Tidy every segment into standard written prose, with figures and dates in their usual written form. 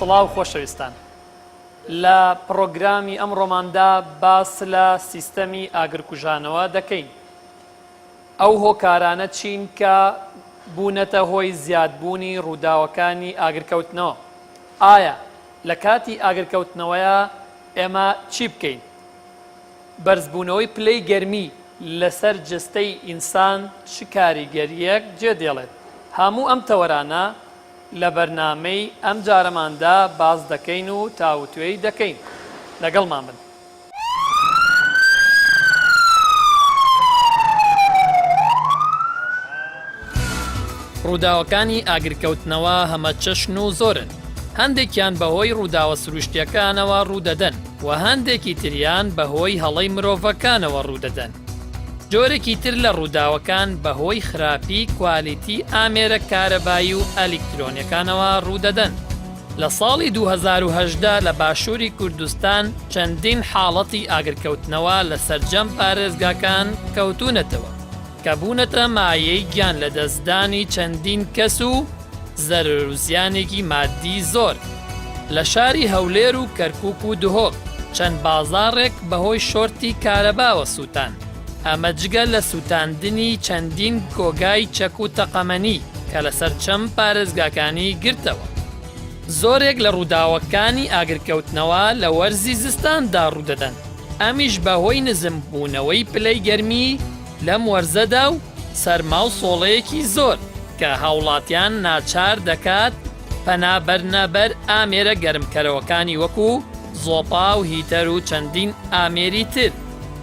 سڵاو خۆشەویستان. لە پڕۆگرامی ئەمڕۆماندا باس لە سیستەمی ئاگرکوژانەوە دەکەین. ئەو هۆکارانە چین کە بوونەتە هۆی زیادبوونی ڕووداوەکانی ئاگرکەوتنەوە؟ ئایا لە کاتی ئاگرکەوتنەوەیا ئێمە چی بکەین؟ بەرزبوونەوەی پلەی گەرمی لەسەر جەستەی ئینسان چ کاریگەرییەک جێدێڵێت؟ هەموو ئەم تەوەرانە لە بەرنامەی ئەمجارەماندا باس دەکەین و تاوتوێی دەکەین. لەگەڵمان بن. ڕووداوەکانی ئاگرکەوتنەوە هەمەچەشن و زۆرن، هەندێکیان بەهۆی ڕووداوە سروشتییەکانەوە ڕوودەدەن و هەندێکی تریان بەهۆی هەڵەی مرۆڤەکانەوە ڕوودەدەن. جۆرێکی تر لە ڕووداوەکان بەهۆی خراپی کوالیتی ئامێرە کارەبایی و ئەلیکترۆنیەکانەوە ڕوودەدەن. لە ساڵی 2018 لە باشووری کوردستان چەندین حاڵەتی ئاگرکەوتنەوە لە سەرجەم پارێزگاکان کەوتوونەتەوە کە بوونەتە مایەی گیان لەدەستدانی چەندین کەس و زەرەر و زیانێکی مادی زۆر. لە شاری هەولێر و کەرکوک و دهۆک چەند بازاڕێک بەهۆی شۆرتی کارەباوە سووتان، ئەمە جگە لە سووتاندنی چەندین کۆگای چەک و تەقەمەنی کە لەسەر چەم پارێزگاکانی گرتەوە. زۆرێک لە ڕووداوەکانی ئاگرکەوتنەوە لە وەرزی زستاندا ڕوودەدەن، ئەمیش بەهۆی نزمبوونەوەی پلەی گەرمی لەم وەرزەدا و سەرما و سۆڵەیەکی زۆر کە هاوڵاتیان ناچار دەکات پەنا بەرنە بەر ئامێرە گەرمکەرەوەکانی وەکو زۆپا و هیتەر و چەندین ئامێری تر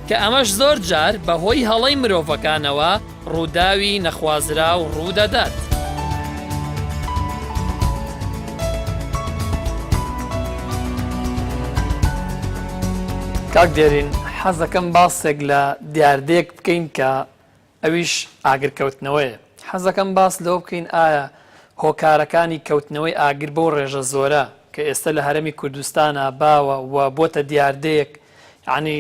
کە ئەمەش زۆر جار بەهۆی هەڵەی مرۆڤەکانەوە ڕووداوی نەخوازراو ڕوودەدات. کاک دێرین حەزەکەم باسێک لە دیاردەیەک بکەین کە ئەویش ئاگرکەوتنەوەیە. حەزەکەم باس لەوە بکەین ئایا هۆکارەکانی کەوتنەوەی ئاگر بەو ڕێژە زۆرە کە ئێستا لە هەرێمی کوردستانا باوە و بۆتە دیاردەیەک یانی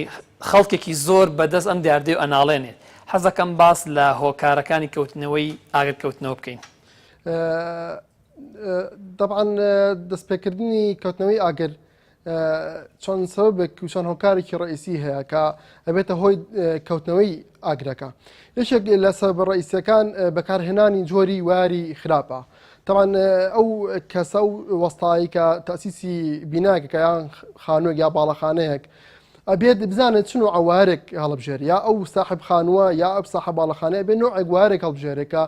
خەڵکێکی زۆر بەدەست ئەم دیاردەی ئەناڵێنێت حەزەکەم باس لە هۆکارەکانی کەوتنەوەی ئاگرکەوتنەوە بکەین. دەبعەن دەستپێکردنی کەوتنەوەی ئاگر چەند سەبەبێک و چەند هۆکارێکی ڕئیسی هەیە کە ئەبێتە هۆی کەوتنەوەی ئاگرەکە یەکێک لە سەبەبە ڕئیسیەکان بەکارهێنانی جۆری واری خراپە تەمان ئەو کەسە و وەستایی کە تەسیسی بیناکەکە یان خانووێک یا باڵەخانەیەک ئەبێت بزانێت چ نوعە وارێک هەڵبژێر یا ئەو ساحب خانووە یا ئەو ساحب باڵەخانەیە بێ نوعێک وارێک هەڵبژێرێکە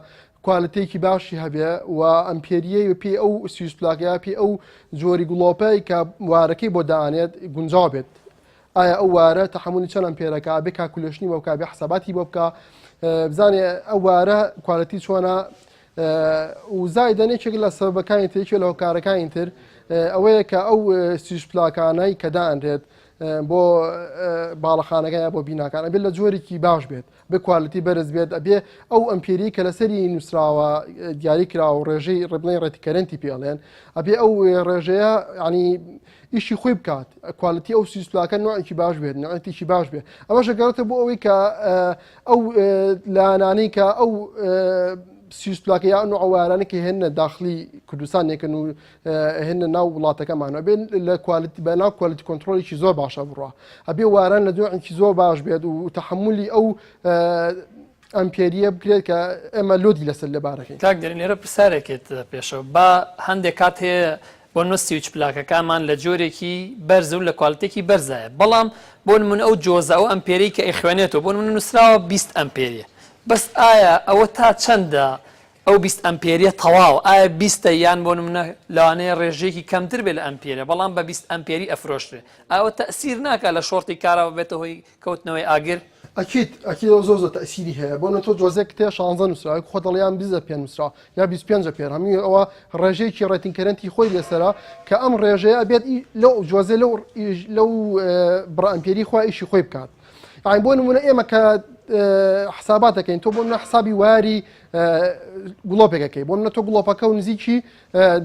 کوالتێکی باشی هەبێ و ئەمپێریەی و پێی ئەو سویس پلاکە پێی ئەو جۆری گڵۆپەی کە وارەکەی بۆ دانێت گونجاو بێت ئایا ئەو وارە تەحملی چەند ئەمپێرەکە بێ calculation ی بۆ بکە بێ حساباتی بۆ بکە بزانێ ئەو وارە quality چۆنە و زایدەن یەکێک لە سەبەکانی تر یەکێک لە هۆکارەکانی تر ئەوەیە کە ئەو سویس پلاکانەی کە دانرێت بۆ باڵەخانەکە یا بۆ بیناکان ئەبێت لە جۆرێکی باش بێت بە quality بەرز بێت ئەبێ ئەو ئەمپێری کە لەسەری نووسراوە دیاری کراوە و ڕێژەی ڕێبڵێن rating current ی پێڵێن ئەبێ ئەو ڕێژەیە ینی ئیشی خۆی بکات quality ئەو switch پلاکە نوعێکی باش بێت نوعێتێکی باش بێت ئەوەش گەڕێتە بۆ ئەوەی کە ئەو لایەنانەی کە ئەو سویس پلاکە یا نوعوارانە کە هێنە داخلی کوردستان یەکەن و هێنە ناو وڵاتەکەمان ئەبێ لە quality بە ناو quality control ێکی زۆر باشە بڕە ئەبێ واران لە نوعێکی زۆر باش بێت و تەحملی ئەو ئەمپێریە بکرێت کە ئێمە load ی لەسەر لەبارەکەین. کاک دێرین لێرە پرسیارێکێت پێشەوە با هەندێک کات هەیە بۆ نمونە سویچ پلاکەکانمان لە جۆرێکی بەرز و لە quality ێکی بەرزایە بەڵام بۆ نمونە ئەو جۆزە ئەو ئەمپێرەی کە ئەیخوێنێتەوە بۆ نمونە نووسراوە 20 ئەمپێریە بەس ئایا ئەوە تا چەندە ئەو 20 ئەمپێریە تەواو ئایا بیستە یان بۆ نمونە لەوانەیە ڕێژەیەکی کەمتر بێ لە ئەمپێرە بەڵام بە 20 ئەمپێری ئەفرۆشرێ ئەوە تەسیر ناکا لە شۆرتی کارەبا بێتە هۆی کەوتنەوەی ئاگر؟ ئەکید ئەکید ئەو زۆر زۆر تەئسیری هەیە بۆ نە تۆ جۆزێک تێ شانزە نووسرا خۆ دەڵیان بیزە پێ نووسرا یا 25 پێ هەمووی ئەوە ڕێژەیەکی rating current ی خۆی لەسەرە کە ئەم ڕێژەیە ئەبێت لەو جۆزێ لەو لەو بڕە ئەمپێری خوا ئیشی خۆی بکات یانی بۆ نمونە ئێمە کە حسابات دەکەین تۆ بۆ منە حسابی واری گڵۆپێکەکەی بۆ منە تۆ گڵۆپەکە و نزیکی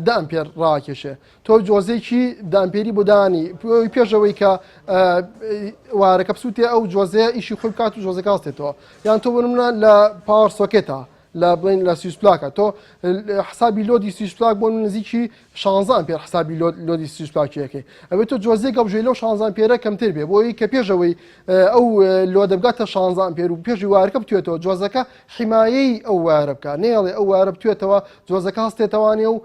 دە ئەمپێر ڕاکێشێ تۆ جۆزێکی دە ئەمپێری بۆ دانی پێشەوەی کە وارەکە بسووتێ ئەو جۆزەیە ئیشی خۆی بکات و جۆزەکە هەستێتەوە یان تۆ بۆ نمونە لە power socket ە. لە بڵێن لە سویس پلاکە تۆ حسابی load ی سویس پلاک بۆ نزیکی 16 ئەمپێر حسابی load load ی سویس پلاکیەکەی ئەبێت تۆ جوازێک هەڵبژێری لەو 16 ئەمپێرە کەمتر بێ بۆی کە پێشەوەی ئەو load ە بگاتە 16 ئەمپێر و پێشی wire ەکە بتوێتەوە جوازەکە حیمایەی ئەو wire ە بکە نێڵێ ئەو wire ە بتوێتەوە جوازەکە هەستێتەوانێ و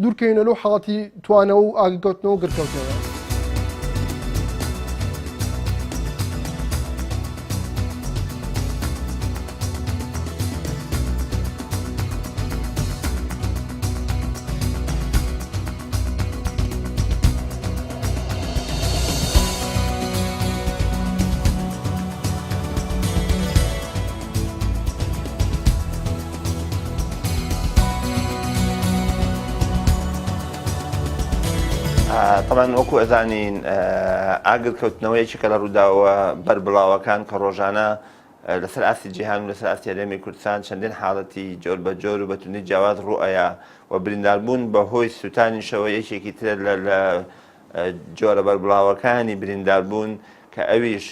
دوورکەوینە لەو حاڵەتی توانەوە و ئاگرکەوتنەوە و گرکەوتنەوە. تەبعەن وەکو ئەزانین ئاگر کەوتنەوە یەکێکە لە ڕووداوە بەربڵاوەکان کە ڕۆژانە لەسەر ئاستی جیهان و لەسەر ئاستی هەرێمی کوردستان چەندین حاڵەتی جۆر بە جۆر و بە توندی جیاواز ڕوئەیە و برینداربوون بەهۆی سووتانیشەوە یەکێکی ترە لە جۆرە بەربڵاوەکانی برینداربوون کە ئەویش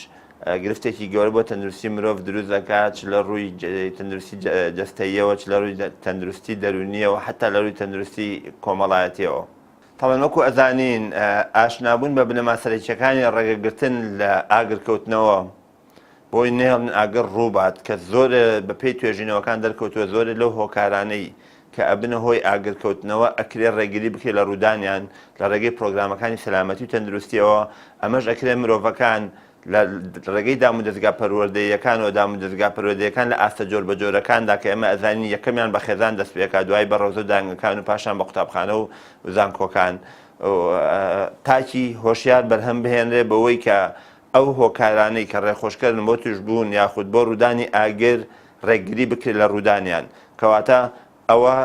گرفتێکی گەورە بۆ تەندروستی مرۆڤ دروست دەکات چ لە ڕووی تەندروستی جەستەییەوە چ لە ڕووی تەندروستی دەروونیەوە حتا لە ڕووی تەندروستی کۆمەڵایەتیەوە. تەبعەن وەکو ئەزانین ئاشنابوون بە بنەما سەرەکیەکانی ڕێگەگرتن لە ئاگرکەوتنەوە بۆی نەهێڵن ئاگر ڕووبات کە زۆر بەپێی توێژینەوەکان دەرکەوتووە زۆرێ لەو هۆکارانەی کە ئەبنە هۆی ئاگرکەوتنەوە ئەکرێ ڕێگری بکرێت لە ڕوودانیان لە ڕێگەی پرۆگرامەکانی سەلامەتی و تەندروستیەوە ئەمەش ئەکرێ مرۆڤەکان لە ڕێگەی دامودەزگا پەروەردەییەکانەوە دامودەزگا پەروەردەیەکان لە ئاستە جۆربەجۆرەکاندا کە ئێمە ئەزانین یەکەمیان بە خێزان دەست پێکا دوای بە ڕەوزە و دانگەکان و پاشان بە قوتابخانە و زانکۆکان تاکی هۆشیار بەرهەم بهێنرێ بەوەی کە ئەو هۆکارانەی کە ڕێخۆشکەرن بۆ توشبوون یاخود بۆ ڕوودانی ئاگر ڕێگری بکرێت لە ڕوودانیان. کەواتە ئەوە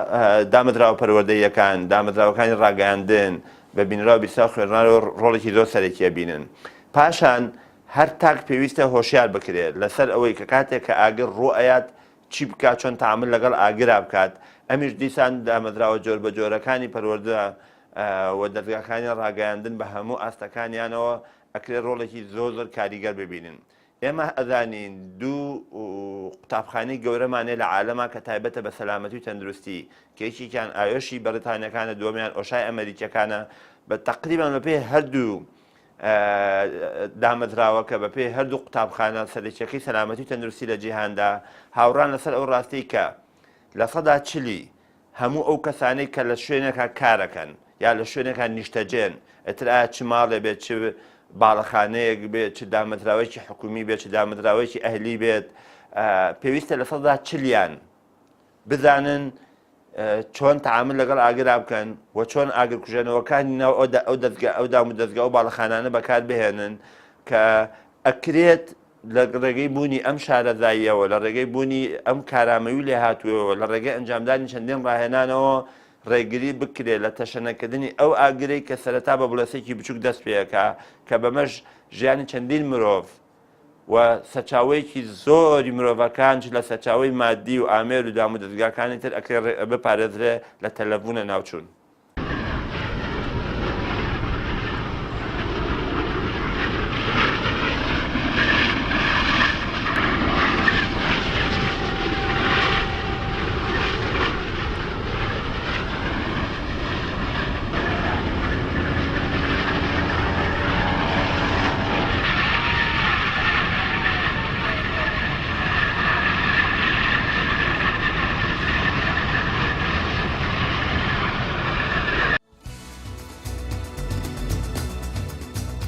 دامەزراوە پەروەردەییەکان، دامەزراوەکانی ڕاگەیاندن بە بینراو بیستراو خوێنراوە ڕۆڵێکی زۆر سەرەکی ئەبینن. پاشان هەر تاک پێویستە هۆشیار بکرێت لەسەر ئەوەی کە کاتێک کە ئاگر ڕووئەیات چی بکات، چۆن تەعامول لەگەڵ ئاگرا بکات، ئەمیش دیسان دامەزراوە جۆربەجۆرەکانی پەروەردە و دەزگاکانی ڕاگەیاندن بە هەموو ئاستەکانیانەوە ئەکرێ ڕۆڵێکی زۆر زۆر کاریگەر ببینن. ئێمە ئەزانین دوو قوتابخانەی گەورەمان هەیە لە عالەما کە تایبەتە بە سەلامەتی و تەندروستی کە یەکێکیان ئایۆشی بەریتانیەکانە دووەمیان ئۆشای ئەمەریکیەکانە بە تەقریبان بەپێی هەردوو دامەزراوەکە بەپێی هەردوو قوتابخانە سەرەکیەکەی سەلامەتی و تەندروستی لە جیهاندا هاوڕان لەسەر ئەو ڕاستی کە لە سەدا چلی هەموو ئەو کەسانەی کە لە شوێنێکا کارەکەن یا لە شوێنێکا نیشتەجێن، ئیتر ئایا چ ماڵێ بێت، چ باڵەخانەیەک بێت، چ دامەزراوەیەکی حکومی بێت، چ دامەزراوەیەکی ئەهلی بێت، پێویستە لە سەدا چلیان بزانن چۆن تەعامول لەگەڵ ئاگرا بکەن و چۆن ئاگرکوژێنەوەکانی ناو ئەو دەزگا ئەو دام و دەزگا و باڵەخانانە بەکار بهێنن کە ئەکرێت لە ڕێگەی بوونی ئەم شارەزاییەوە، لە ڕێگەی بوونی ئەم کارامەیی و لێهاتوویەوە، لە ڕێگەی ئەنجامدانی چەندین ڕاهێنانەوە ڕێگری بکرێت لە تەشەنەکردنی ئەو ئاگرەی کە سەرەتا بە بڵێسێکی بچووک دەست پێکا کە بەمەش ژیانی چەندین مرۆڤ و سەرچاوەیەکی زۆری مرۆڤەکان چ لە سەرچاوەی مادی و ئامێر و دامودەزگاکانی تر ئەکرێ بپارێزرێ لە تەلەفبوون و ناوچوون.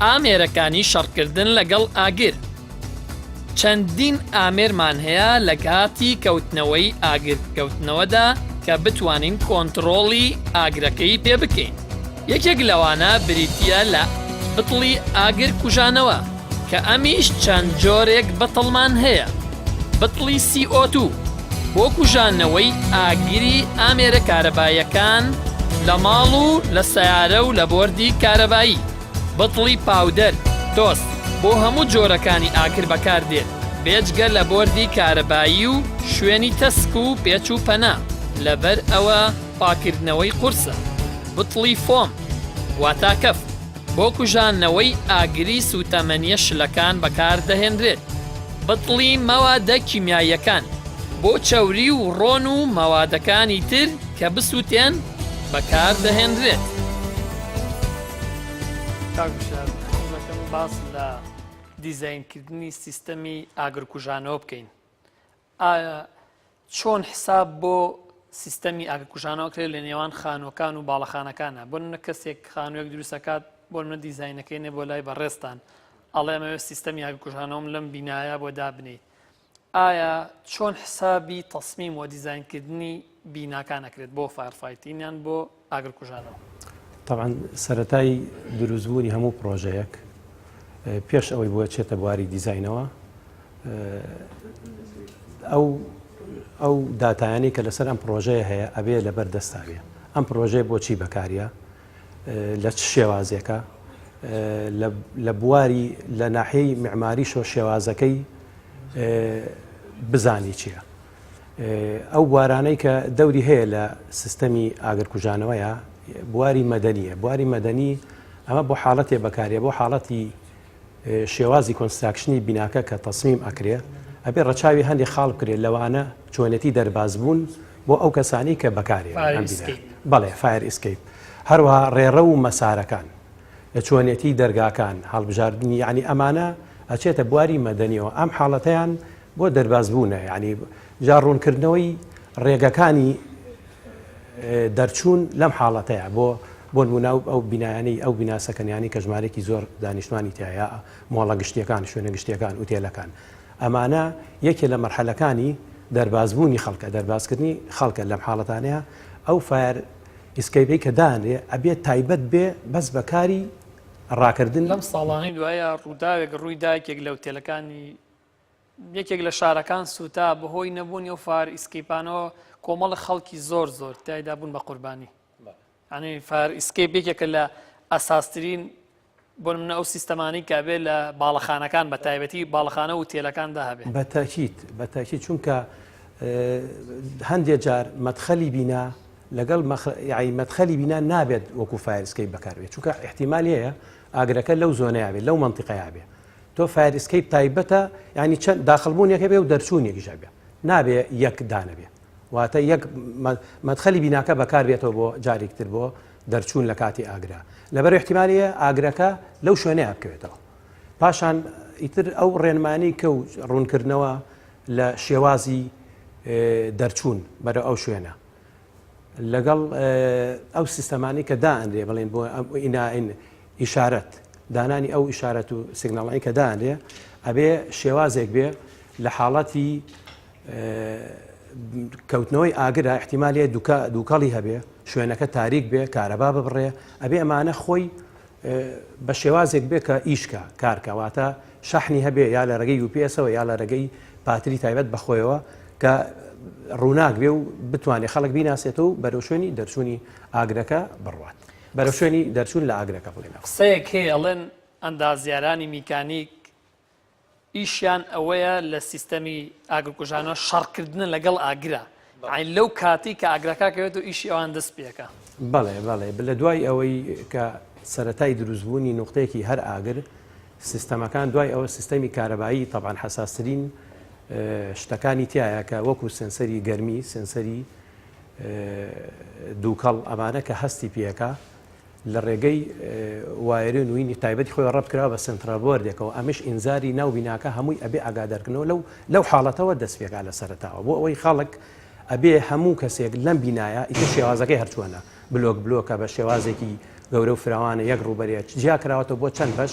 ئامێرەکانی شەڕکردن لەگەڵ ئاگر چەندین ئامێرمان هەیە لە کاتی کەوتنەوەی ئاگر کەوتنەوەدا کە بتوانین کۆنتڕۆڵی ئاگرەکەی پێ بکەین یەکێک لەوانە بریتییە لە بتڵی ئاگر کوژانەوە کە ئەمیش چەند جۆرێک بتڵمان هەیە، بتڵی CO2 بۆ کوژانەوەی ئاگری ئامێرە کارەباییەکان لە ماڵ و لە سەیارە و لە بۆردی کارەبایی، بتڵی powder، تۆز، بۆ هەموو جۆرەکانی ئاگر بەکاردێت بێجگە لە بۆردی کارەبایی و شوێنی تەسک و پێچ و پەنا، لەبەر ئەوە پاکردنەوەی قورسە. بتڵی foam واتا کەف بۆ کوژاندنەوەی ئاگری سووتەمەنییە شلەکان بەکاردەهێنرێت. بتڵی مەوادە کیمیاییەکان. بۆ چەوری و ڕۆن و مەوادەکانی تر کە بسووتێن بەکار دەهێنرێت. کاک وشیار حەزەکەم باس لە دیزاینکردنی سیستەمی ئاگرکوژانەوە بکەین. ئایا چۆن حساب بۆ سیستەمی ئاگرکوژانەوە کرێت لە نێوان خانووەکان و باڵەخانەکانە بۆ نمونە کەسێک خانوویەک دروستەکات بۆ نمونە دیزاینەکەی نێ بۆ لای بەڕێزتان ئەڵێ ئەمەوێت سیستەمی ئاگرکوژانەوەم لەم بینایە بۆ دابنێیت ئایا چۆن حسابی تەسمیم و دیزاینکردنی بیناکان ئەکرێت بۆ fire fighting یان بۆ ئاگرکوژانەوە؟ تەبعەن سەرەتای دروستبوونی هەموو پڕۆژەیەک پێش ئەوەی بۆ چێتە بواری دیزاینەوە ئەو ئەو داتایانی کە لەسەر ئەم پرۆژەیە هەیە ئەبێ لەبەر دەستاوێ ئەم پرۆژەیە بۆچی بەکاریە لە چ شێوازێکە لە بواری لە ناحیەی معماری شۆ شێوازەکەی بزانی چییە ئەو بوارانەی کە دەوری هەیە لە سیستەمی ئاگرکوژانەوەیە بواری مەدەنیە بواری مەدەنی ئەمە بۆ حاڵەتێ بەکارێ بۆ حاڵەتی شێوازی construction ی بیناکە کە تەسمیم ئەکرێ ئەبێ ڕەچاوی هەندێک خاڵ بکرێت لەوانە چۆنێتی دەربازبوون بۆ ئەو کەسانی کە بەکارێ بەڵێ fire escape هەروەها ڕێڕە و مەسارەکان چۆنێتی دەرگاکان هەڵبژاردنی یعنی ئەمانە ئەچێتە بواری مەدەنیەوە ئەم حاڵەتەیان بۆ دەربازبوونە یعنی جا ڕوونکردنەوەی ڕێگەکانی دەرچوون لەم حاڵەتەیە بۆ بۆ نمونە ئەو بینایانەی ئەو بینا سەکەنیانەی کە ژمارەیەکی زۆر دانیشتوانی تیایە مۆڵە گشتیەکان شوێنە گشتیەکان ئوتێلەکان ئەمانە یەکێ لە مەرحەلەکانی دەربازبوونی خەڵکە دەربازکردنی خەڵکە لەم حاڵەتانەیە ئەو fire escape ەی کە دانرێ ئەبێ تایبەت بێ بەس بەکاری ڕاکردن لەم ساڵانەی دوایە ڕووداوێک ڕووی دا یەکێک لە ئوتێلەکانی یەکێک لە شارەکان سووتا بەهۆی نەبوونی ئەو fire escape انەوە کۆمەڵە خەڵکی زۆر زۆر تایدا بوون بە قوربانی یعنی fire escape یەکێکە لە ئەساسترین بۆ منە ئەو سیستەمانی کە بێ لە باڵەخانەکان بە تایبەتی باڵەخانە و تێلەکاندا هەبێ بەتاکیت بەتاکیت چونکە هەندێک جار مەدخەلی بینا لەگەڵ مەدخەلی بینا نابێت وەکو fire escape بەکاربێت چونکە احتیمال هەیە ئاگرەکە لەو zone ەیە بێت لەو مەنتیقەیە بێ تۆ fire escape تایبەتە یانی چەند داخڵبوونێک هەبێ و دەرچوونێکیش هەبێ نابێ یەک دانەبێ واتە یەک مەدخەلی بیناکە بەکار بێتەوە بۆ جارێکتر بۆ دەرچوون لە کاتی ئاگرا لەبەر احتیمالیە ئاگرەکە لەو شوێنەیە بکەوێتەوە پاشان ئیتر ئەو ڕێنمانی کە و ڕوونکردنەوە لە شێوازی دەرچوون بەرە ئەو شوێنە لەگەڵ ئەو سیستەمانەی کە دائەنرێ بڵێن بۆ ئینائین ئیشارەت دانانی ئەو ئیشارەت و سیگناڵانی کە دانرێ ئەبێ شێوازێک بێ لە حاڵەتی کەوتنەوەی ئاگرە احتیمالە دووکەڵی هەبێ شوێنەکە تاریک بێ کارەبا ببڕێ ئەبێ ئەمانە خۆی بە شێوازێک بێ کە ئیشکە کارکە واتە شەحنی هەبێ یا لە ڕێگەی UPS ەوە یا لە ڕێگەی پاتری تایبەت بە خۆیەوە کە ڕووناک بێ و بتوانێ خەڵک بیناسێتەوە و بەرەو شوێنی دەرچوونی ئاگرەکە بڕوات بەرەو شوێنی دەرچوون لە ئاگرەکە بڵێنەوە. قسەیەک هەیە ئەڵێن ئەندازیارانی میکانیک ئیشیان ئەوەیە لە سیستەمی ئاگرکوژانەوە شەڕکردنە لەگەڵ ئاگرا یانی لەو کاتی کە ئاگرەکە کەوێت و ئیشی ئەوان دەست پێکە. بەڵێ بەڵێ لە دوای ئەوەی کە سەرەتای دروستبوونی نوقتەیەکی هەر ئاگر سیستەمەکان دوای ئەوە سیستەمی کارەبایی تەبعەن حەساسترین شتەکانی تایە کە وەکو sensor ی گەرمی sensor ی دووکەڵ ئەمانە کە هەستی پێەکە لە ڕێگەی wire ی نوینی تایبەتی خۆی ڕەبت کراوە بە central board ێکەوە ئەمش ئینزاری ناو بیناکە هەمووی ئەبێ ئاگادارکردنەوە لەو لەو حاڵەتەوە دەست پێکا لە سەرەتاوە بۆ ئەوەی خەڵک ئەبێ هەموو کەسێک لەم بینایە ئیتر شێوازەکەی هەرچۆنە بلۆک بلۆکە بە شێوازێکی گەورە و فراوانە یەک ڕووبەرێ جیا کراوەتەوە بۆ چەند بەش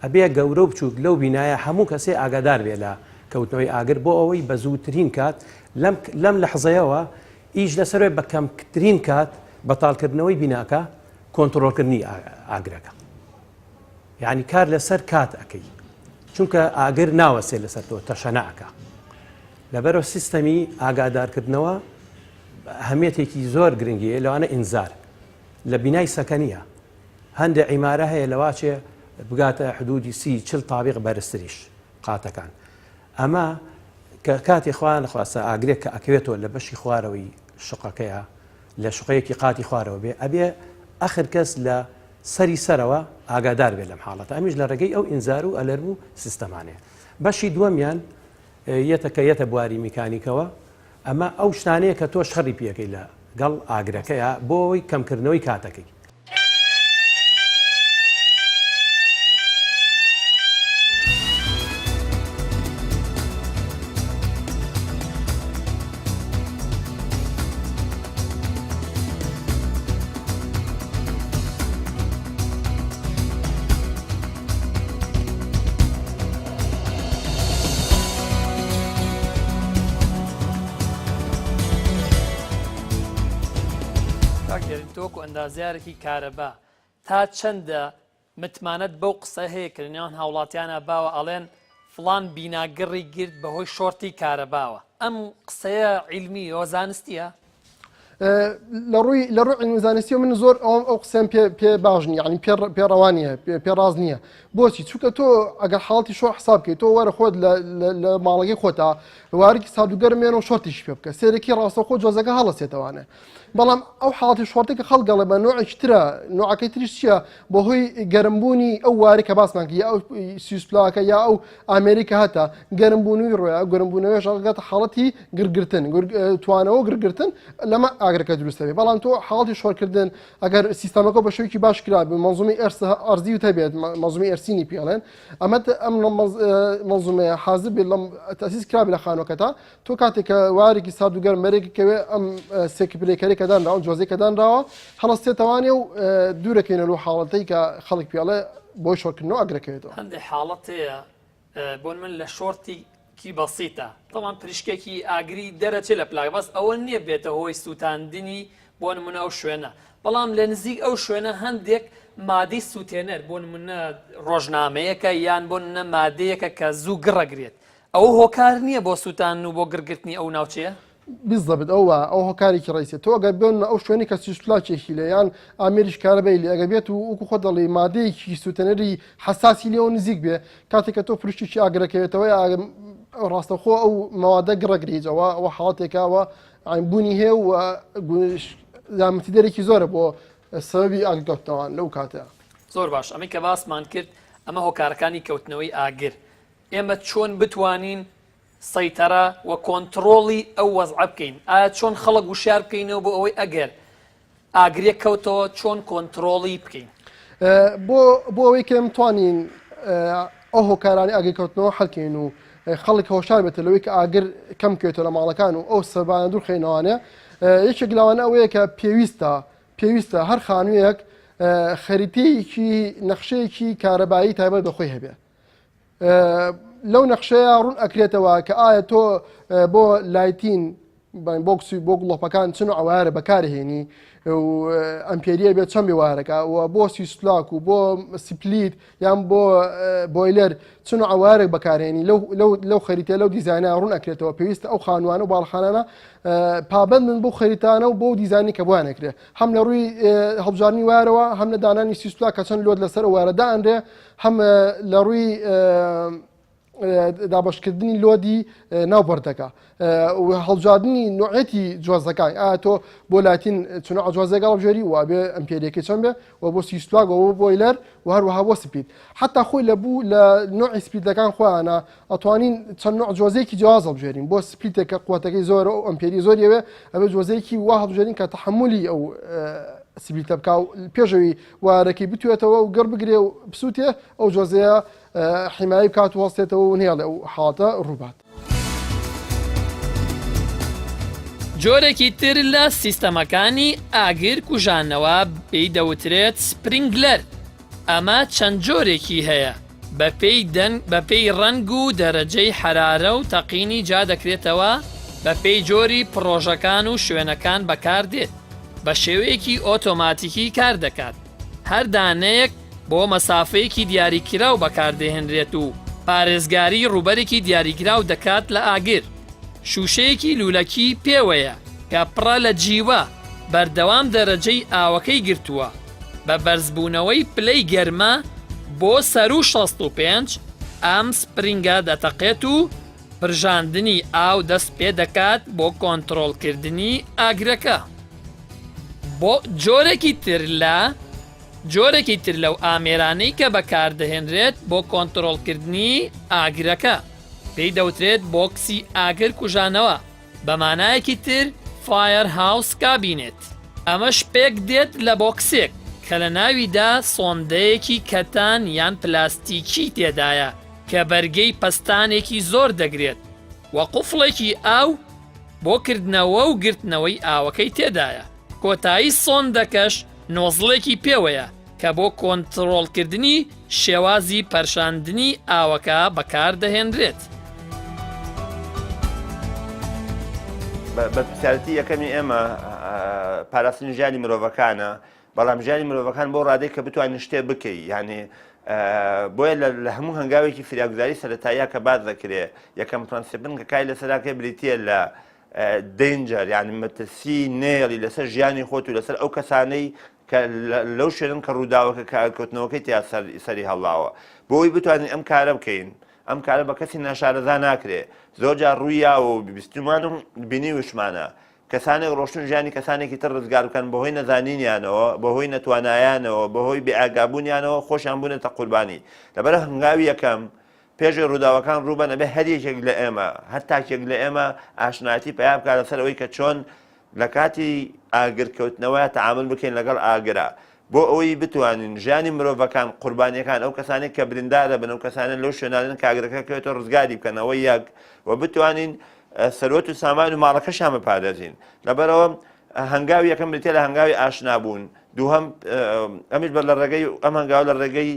ئەبێ گەورە و بچووک لەو بینایە هەموو کەسێ ئاگادار بێ لە کەوتنەوەی ئاگر بۆ ئەوەی بە زووترین کات لەم لەم لەحزەیەوە ئیش لەسەر بە کەمترین کات بەتاڵکردنەوەی بیناکە کۆنتڕۆڵکردنی ئاگرەکە یعنی کار لەسەر کات ئەەکەی چونکە ئاگر ناوەسێ لەسەر تۆ تەشەنە ئەکا لەبەرەوە سیستەمی ئاگادارکردنەوە هەمیەتێکی زۆر گرنگیە لەوانە ئینزار لە بینای سەکەنیە هەندێک عیمارە هەیە لەواچێ بگاتە حدودی سی چل تابق بەرزتریش قاتەکان ئەمە کە کاتی خوا نەخواستە ئاگرێک کە ئەکەوێتەوە لە بەشی خوارەوەی شقەکەیە لە شقەیەکی قاتی خوارەوە بێ ئەبێ ئەخر کەس لە سەری سەرەوە ئاگادار بێ لەم حاڵەتە ئەمیش لە ڕێگەی ئەو ئینزار و alarm و سیستەمانەیە بەشی دووەمیان یەتە کە یەتە بواری میکانیکەوە. ئەمە ئەو شتانەیە کە تۆ شەڕی پێکەی لە گەڵ ئاگرەکەیا بۆ ئەوەی کەمکردنەوەی کاتەکەی. کاک دێرین تۆ وەکو ئەندازیارێکی کارەبا تا چەندە متمانەت بەو قسە هەیە کە لەنێوان هاوڵاتیانە باوە ئەڵێن فڵان بینا گڕی گرت بەهۆی شۆرتی کارەباوە ئەم قسەیە عیلمی و زانستیە؟ لە ڕووی لە ڕووی علم زانستی من زۆر ئەوم ئەو قسەم پێ پێ باش نییە یعنی پێ پێ ڕەوا نییە پێ ڕاست نییە بۆچی چونکە تۆ ئەگەر حاڵەتی شۆ حساب بکەیت تۆ وەرە خۆت لە ماڵەکەی خۆتا وارێکی سادوگەرمێن و شۆرتیش پێ بکە سێرەکی ڕاستەخۆ جۆزەکە هەڵەسێتەوانێ بەڵام ئەو حاڵەتی شۆرتێک کە خەڵک گەڵێ بە نوعێکی ترە نوعەکەی تریش چییە بەهۆی گەرمبوونی ئەو واری کە باسمان کرد یا ئەو سیسپلاکە یا ئەو ئامێری کە هەتە گەرمبوونی ڕۆیە گەرمبوونەوەش ئەگاتە حاڵەتی گرگرتن توانەوە گرگرتن لەمە ئاگرەکە دروستە بێ بەڵام تۆ حاڵەتی شۆرکردن ئەگەر سیستەمەکە بە شێوەیەکی باش کرابێ مەنزومی ئەرس ئەرزی و هەبێت مەنزومی ئەرسینی پێڵێن ئەمە ئەم مەنزومەیە حازر بێت لەم تەسیس کرابێ لە خانووەکەتا تۆ کاتێک کە وارێکی سارد و گەرم بەرێکی کەوێ ئەم سێکی پلێکەری کە دانراوە جۆزەی کە دانراوە هەڵستێتەوانێ و دوورەکەینە لەو حاڵەتەی کە خەڵک پێڵێ بۆی شۆرکردنەوە ئەگرەکەوێتەوە. هەندێک حاڵەت هەیە بۆ من لە شۆرتی کی بەسیتە تەوان پریشکێکی ئاگری دەرەچێ لە پلاک بەس ئەوە نییە بێتە هۆی سووتاندنی بۆ نمونە ئەو شوێنە بەڵام لە نزیک ئەو شوێنە هەندێک مادەی سووتێنەر بۆ نمونە ڕۆژنامەیەکە یان بۆ نمونە مادەیەکە کە زوو گڕەگرێت ئەوە هۆکار نییە بۆ سووتاندن و بۆ گڕگرتنی ئەو ناوچەیە؟ بالضبط ئەوە ئەو هۆکارێکی ڕئیسیە تۆ ئەگەر بێن ئەو شوێنی کە سیسپلاکێکی لێ یان ئامێریش کارەبای لێ ئەگەر بێت و وەکو خۆت دەڵێی مادەیەکی سووتێنەری حەساسی لێوە نزیک بێ کاتێک کە تۆ پرشتێکی ئاگرەکەوێتەوە یا ڕاستەوخۆ ئەو مەوادە گڕەگریت ئەوە ئەوە حاڵەتێکە ئەوە بوونی هەیە و یارمەتیدەرێکی زۆرە بۆ سەبەبی ئاگرکەوتنەوە لەو کاتە. زۆر باش ئەمەی کە باسمان کرد ئەمە هۆکارەکانی کەوتنەوەی ئاگر ئێمە چۆن بتوانین سەیتەرە و کۆنتڕۆڵی ئەو وەزعە بکەین؟ ئایا چۆن خەڵک وشیار بکەینەوە بۆ ئەوەی ئەگەر ئاگرێک کەوتەوە چۆن کۆنتڕۆڵی بکەین؟ بۆ بۆ ئەوەی کە ئێمە توانین ئەو هۆکارانی ئاگرکەوتنەوە حەلکەین و خەڵک هۆشار بێتە لەوەی کە ئاگر کەم بکەوێتەوە لە ماڵەکان و ئەو سەبانە دوورخەینەوانێ یەکێک لەوانە ئەوەیە کە پێویستە پێویستە هەر خانوویەک خەریتەیەکی نەخشەیەکی کارەبایی تایبەت بە خۆی هەبێ لەو نەخشەیە ڕوون ئەکرێتەوە کە ئایا تۆ بۆ lighting box ی بۆ گڵۆپەکان چ نوعە وایەرە بەکارهێنی و ئەمپێریە بێت چەند بێ وایەرەکە و بۆ سیسلاک و بۆ split یان بۆ boiler چ نوعە وایەرێک بەکارهێنی لەو لەو لەو خەریتە لەو دیزاینا ڕوون ئەکرێتەوە پێویستە ئەو خانوانە و باڵخانانە پابند بن بۆ خەریتانە و بۆ دیزانی کە بۆیان ئەکرێ هەم لە ڕووی هەڵبژاردنی وایەرەوە هەم لە دانانی سیسلاک کە چەند load لەسەر وایەرە دانرێ هەم لە ڕووی دابشکردنی load ی ناو بۆردەکە هەڵبژاردنی نوعێتی جوازەکان ئایا تۆ بۆ lighting چونە جوازێک هەڵبژێری و ئەبێ ئەمپێریەکەی چەند بێ و بۆ سیستلاگ و بۆ boiler و هەروەها بۆ split حتا خۆی لە بوو لە نوعی split ەکان خۆیانە ئەتوانین چەند نوع جۆزێکی جیاواز هەڵبژێرین بۆ split ێک کە قوتەکەی زۆرە و ئەمپێری زۆریەوێ ئەبێ جۆزێکی وا هەڵبژێرین کە تەحملی ئەو split ە بکا و پێشەوی وارەکەی بتوێتەوە و گڕ بگرێ و بسووتێ ئەو جۆزەیە حیمایەی بکات و هەڵسێتەوە و نەیەڵێ ئەو حاڵەتە ڕووبات. جۆرێکی تر لە سیستەمەکانی ئاگر کوژانەوە پێی دەوترێت sprinkler، ئەمە چەند جۆرێکی هەیە بەپێی دەنگ بەپێی ڕەنگ و دەرەجەی حەرارە و تەقینی جا دەکرێتەوە بەپێی جۆری پڕۆژەکان و شوێنەکان بەکاردێت بە شێوەیەکی ئۆتۆماتیکی کار دەکات هەر دانەیەک بۆ مەسافەیەکی دیاریکراو بەکاردەهێنرێت و پارێزگاری ڕووبەرێکی دیاریکراو دەکات لە ئاگر. شووشەیەکی لوولەکی پێوەیە کە پڕە لە جیوە، بەردەوام دەرەجەی ئاوەکەی گرتووە. بە بەرزبوونەوەی پلەی گەرما بۆ سەروو 65، ئەم spring ە دەتەقێت و پرژاندنی ئاو دەست پێدەکات بۆ کۆنتڕۆڵکردنی ئاگرەکە. بۆ جۆرێکی تر لە جۆرێکی تر لەو ئامێرانەی کە بەکاردەهێنرێت بۆ کۆنتڕۆڵکردنی ئاگرەکە پێی دەوترێت بۆکسی ئاگر کوژانەوە. بە مانایەکی تر Fire House Cabinet. ئەمەش پێک دێت لە بۆکسێک کە لە ناویدا سۆندەیەکی کەتان یان پلاستیکی تێدایە کە بەرگەی پەستانێکی زۆر دەگرێت و قوفڵێکی ئاو بۆ کردنەوە و گرتنەوەی ئاوەکەی تێدایە، کۆتایی سۆندەکەش نۆزڵێکی پێوەیە کە بۆ کۆنتڕۆڵکردنی شێوازی پەرشاندنی ئاوەکە بەکاردەهێنرێت. بەرپرسیارێتی یەکەمی ئێمە پاراستنی ژیانی مرۆڤەکانە، بەڵام ژیانی مرۆڤەکان بۆ ڕادەی کە بتوانین شتێ بکەی یعنی بۆیە لە هەموو هەنگاوێکی فریاگوزاری سەرەتاییە کە باس دەکرێ یەکەم پرەنسیپن کە کای لەسەراکەی بریتە لە danger یعنی مەترسی نێڵی لەسەر ژیانی خۆت و لەسەر ئەو کەسانەی کە لەو شوێنن کە ڕووداوەکە کە کەوتنەوەکەی تیا سەری هەڵاوە بۆی بتوانین ئەم کارە بکەین ئەم کارە بە کەسی ناشارەزا ناکرێ زۆر جار ڕوویاوە و بیستمان و بینیوشمانە کەسانێک ڕۆشتن ژیانی کەسانێکی تر ڕزگار بکەن بەهۆی نەزانینیانەوە، بەهۆی نەتوانایانەوە، بەهۆی بێئاگابوونیانەوە خۆشیان بوونەتە قوربانی. لەبەر هەنگاوی یەکەم پێش ئەوەی ڕووداوەکان ڕووبەن ئەبێ هەر یەکێک لە ئێمە، هەر تاکێک لە ئێمە ئاشنایەتی پەیا بکات لەسەر ئەوەی کە چۆن لە کاتی ئاگر کەوتنەوە تەعامول بکەین لەگەڵ ئاگرا بۆ ئەوەی بتوانین ژیانی مرۆڤەکان، قوربانیەکان، ئەو کەسانەی کە بریندارە بن، ئەو کەسانەی لەو شوێنانەن کە ئاگرەکە کەوێتەوە ڕزگاری بکەن، ئەوە یەک، و بتوانین سەروەت و سامان و ماڵەکەشیان بپارێزین. لەبەرئەوە هەنگاوی یەکەم بریتیە لە هەنگاوی ئاشنابوون، دووهەم ئەمیش بە لە ڕێگەی ئەم هەنگاوە لە ڕێگەی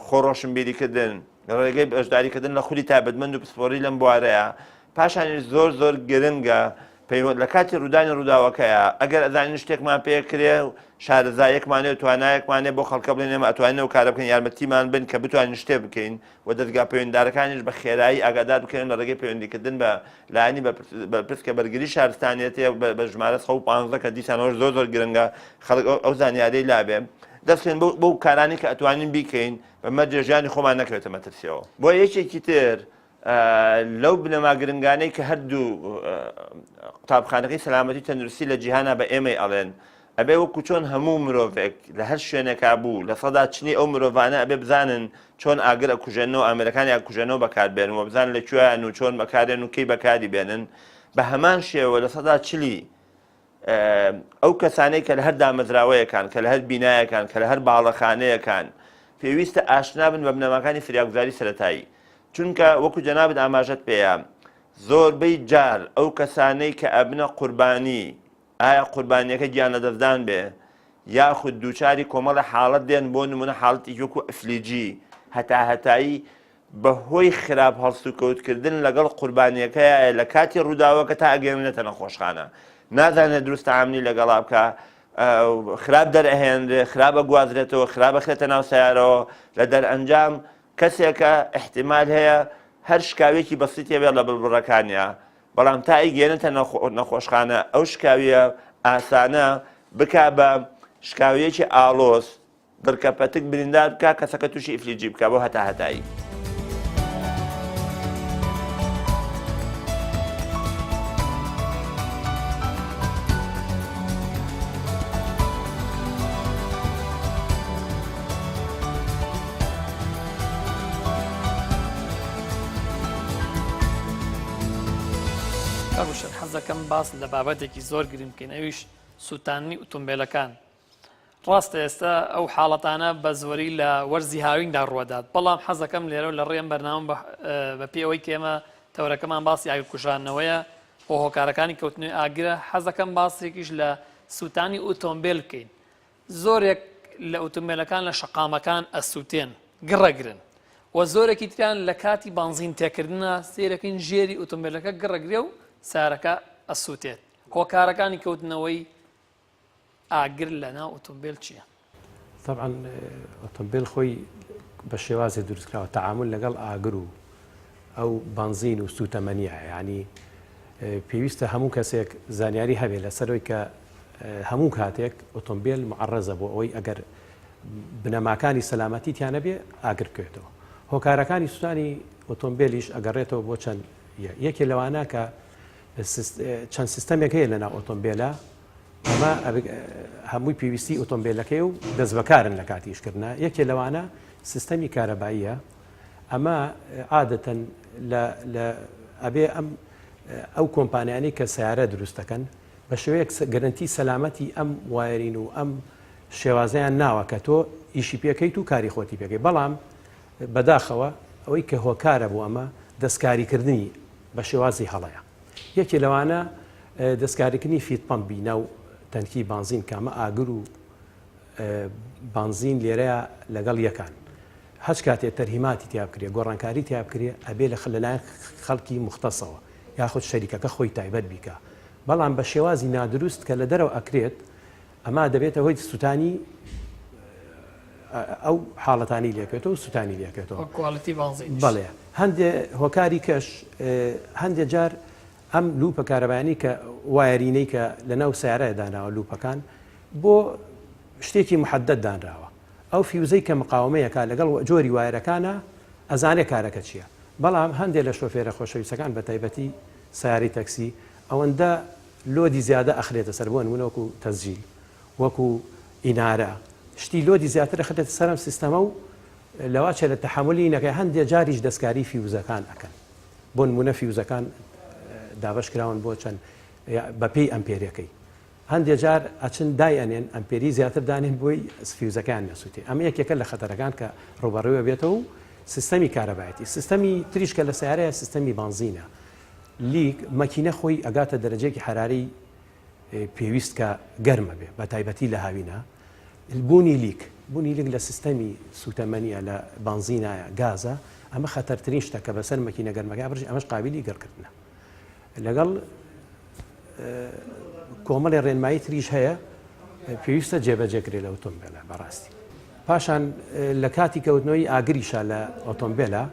خۆڕۆشنبیریکردن، لە ڕێگەی بەشداریکردن لە خولی تایبەتمەند و پسپۆڕی لەم بوارەیە. پاشانیش زۆر زۆر گرنگە پەیوەند لە کاتی ڕوودانی ڕووداوەکەیە ئەگەر ئەزانین شتێکمان پێکرێ و شارەزایەکمان هەیە و توانایەکمان هەیە بۆ خەڵکە بڵێن ئێمە ئەتوانین ئەو کارە بکەین یارمەتیمان بن کە بتوانین شتێ بکەین و دەزگا پەیوەندیدارەکانیش بە خێرایی ئاگادار بکەین لە ڕێگەی پەیوەندیکردن بە لایەنی بەرپرس کە بەرگری شارستانیەتە بە ژمارە 115 کە دیسانەوەش زۆر زۆر گرنگە خەڵک ئەو زانیاریەی لابێ دەستکەین بەو کارانی کە ئەتوانین بیکەین بە مەرجێ ژیانی خۆمان نەکەوێتە مەترسیەوە. بۆ یەکێکی تر لەو بنەما گرنگانەی کە هەردوو قوتابخانەکەی سەلامەتی و تەندروستی لە جیهانا بە ئێمەی ئەڵێن ئەبێ وەکو چۆن هەموو مرۆڤێک لە هەر شوێنێکا بوو 40% ئەو مرۆڤانە ئەبێ بزانن چۆن ئاگر ئەکوژێنەوە ئامێرەکانی ئاگکوژێنەوە بەکاربێنن و بزانن لە کوێیان و چۆن بەکارێن و کەی بەکاری بێنن بە هەمان شێوە 40% ئەو کەسانەی کە لە هەر دامەزراوەیەکان، کە لە هەر بینایەکان، کە لە هەر باڵەخانەیەکان، پێویستە ئاشنا بن بە بنەماکانی فریاگوزاری سەرەتایی. چونکە وەکو جەنابت ئاماژەت پێیا، زۆربەی جار ئەو کەسانەی کە ئەبنە قوربانی، ئایا قوربانیەکە گیان لەدەستدان بێ، یاخود دووچاری کۆمەڵێ حاڵەت دێن، بۆ نمونە حاڵەتێکی وەکو ئەفلیجی هەتاهەتایی، بەهۆی خراپ هەڵسوکەوتکردن لەگەڵ قوربانیەکەیایە لە کاتی ڕووداوەکە تا ئەگەیەنرێتە نەخۆشخانە نازانێت دروست تەعاملی لەگەڵا بکا خراپ دەرئەهێنرێ خراپ ئەگوازرێتەوە خراپ ئەخرێتە ناو سەیارەوە لە دەرئەنجام کەسێکە احتیمال هەیە هەر شکاوێکی بەسیتی هەبێت لە بڕبڕەکانیا بەڵام تا ئەیگەیەنێتە نەخۆشخانە ئەو شکاویە ئاسانە بکا بە شکاویەکی ئاڵۆز دڕکە پەتک بریندار بکا کەسەکە تووشی ئیفلیجی بکا بۆ هەتا هەتایی. کاک وشەن حەز دەکەم باس لە بابەتێکی زۆر گرنگ بکەین ئەویش سووتاندنی ئوتومبێلەکان ڕاستە ئێستا ئەو حاڵەتانە بە زۆری لە وەرزی هاویندا ڕوەدات بەڵام حەزەکەم لێرە و لە ڕێم بەرنامە بە پێ ئەوەی کە ئێمە تەورەکەمان باسی ئاگر کوژاندنەوەیە و هۆکارەکانی کەوتنەوەی ئاگرە حەزەکەم باسێکیش لە سووتانی ئۆتۆمبێل بکەین زۆرێک لە ئۆتۆمبێلەکان لە شەقامەکان ئەسووتێن گڕەگرن و زۆرێکی تریان لە کاتی بانزین تێکردنە سێرەکەین ژێری ئۆتۆمبێلەکە گڕەگرێ و سارەکە ئەسووتێت هۆکارەکانی کەوتنەوەی ئاگر لە ناو ئۆتۆمبێل چییە؟ تەبعەن ئۆتۆمبێل خۆی بە شێوازێ دروست کراوە تەعامول لەگەڵ ئاگر و ئەو بەنزین و سووتەمەنیە یعنی پێویستە هەموو کەسێک زانیاری هەبێت لەسەرەوەی کە هەموو کاتێک ئۆتۆمبیل معرەزە بۆ ئەوەی ئەگەر بنەماکانی سەلامەتی تیانە بێ ئاگر بکەوێتەوە هۆکارەکانی سووتانی ئۆتۆمبیلیش ئەگەڕێتەوە بۆ چەند یەکێ لەوانە کە چەند سیستەمێک هەیە لەناو ئۆتۆمبیلە ئەمە هەمووی پێویستی ئۆتۆمبیلەکەی و دەستبەکارن لە کاتی ئیشکردنا یەکێ لەوانە سیستەمی کارەباییە ئەمە عادەتەن لە ئەبێ ئەم ئەو کۆمپانیانەی کە سیارە دروست دەکەن بە شێوەیەک گەرەنتی سەلامەتی ئەم wiring و ئەم شێوازەیان ناوە کە تۆ ئیشی پێکەیت و کاری خۆتی پێکەی بەڵام بەداخەوە ئەوەی کە هۆکارە بۆ ئەمە دەستکاریکردنی بە شێوازی هەڵەیە یەکێ لەوانە دەستکاریکردنی feed pump ی ناو تەنکی بانزین کامە ئاگر و بانزین لێرەیا لەگەڵ یەکان هەچ کاتێ تەرهیماتی تیا بکرێ گۆڕانکاری تیا بکرێ ئەبێ لە لەلایەن خەڵکی موختەسەوە یاخود شەریکەکە خۆی تایبەت بیکا بەڵام بە شێوازی نادروست کە لە دەرەوە ئەکرێت ئەما دەبێتە هۆی سوتانی ئەو حاڵەتانی لێکێتەوە و سوتانی لێکێتەوە quality بانزین بەڵێ هەندێ هۆکاری کەش هەندێ جار ئەم loop ە کارەبایانی کە wiring ەی کە لە ناو سیارە داناوە loop ەکان بۆ شتێکی محدد دانراوە ئەو فیوزەی کە مقاومەیەکە لەگەڵ جۆری wire ەکانە ئەزانێ کارەکە چییە بەڵام هەندێک لە شۆفێرە خۆشەویستەکان بە تایبەتی سیاری تەکسی ئەوەندە load ی زیادە ئەخرێتە سەر بۆ نمونە وەکو تەسجیل وەکو ئینارە شتی load ی زیاتر ئەخرێتە سەر ئەم سیستەمە و لەواچێ لە تەحەمولی نەکەی هەندێ جاریش دەستکاری فیوزەکان ئەکەن بۆ نمونە فیوزەکان دابەش کراون بۆ چەند بەپێی ئەمپێرەکەی هەندێ جار ئەچن دای ئەنێن ئەمپێری زیاتر دانێن بۆی فیوزەکەیان نەسووتێ ئەمە یەکێکە لە خەتەرەکان کە ڕووبەڕووە بێتەوە و سیستەمی کارەبایەتی سیستەمی تریش کە لە سیارەیە سیستەمی بانزینە leak مەکینە خۆی ئەگاتە دەرەجەیەکی حەرارەی پێویست کە گەرمە بێ بە تایبەتی لە هاوینە بوونی leak بوونی leak لە سیستەمی سوتەمەنیە لە بانزینایە گازە ئەمە خەتەرترین شتە کە بەسەر مەکینە گەرمەکە بڕژ ئەمەش قابلی گڕکردنە لەگەڵ کۆمەڵی ڕێنمایی تریش هەیە پێویستە جێبەجێکرێ لە ئۆتۆمبێلە بەڕاستی پاشان لە کاتی کەوتنەوەی ئاگریشا لە ئۆتۆمبێلە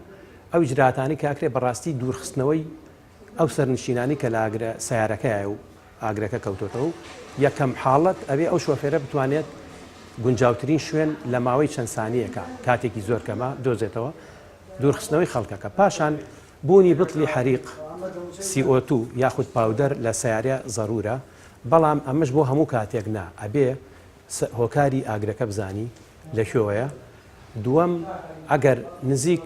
ئەو ئیجرائاتانەی کە ئەکرێ بەڕاستی دوورخستنەوەی ئەو سەرنشینانەی کە لە ئاگرە سەیارەکەیە و ئاگرەکە کەوتۆتەوە و یەکەم حاڵەت ئەبێ ئەو شۆفێرە بتوانێت گونجاوترین شوێن لە ماوەی چەند سانیەکە کاتێکی زۆر کەمە دۆزێتەوە دوورخستنەوەی خەڵکەکە پاشان بوونی بتڵی حەریق CO2 یاخود powder لە سەیارە زەرورە بەڵام ئەمەش بۆ هەموو کاتێک نا ئەبێ هۆکاری ئاگرەکە بزانی لە کوێوەیە، دووەم ئەگەر نزیک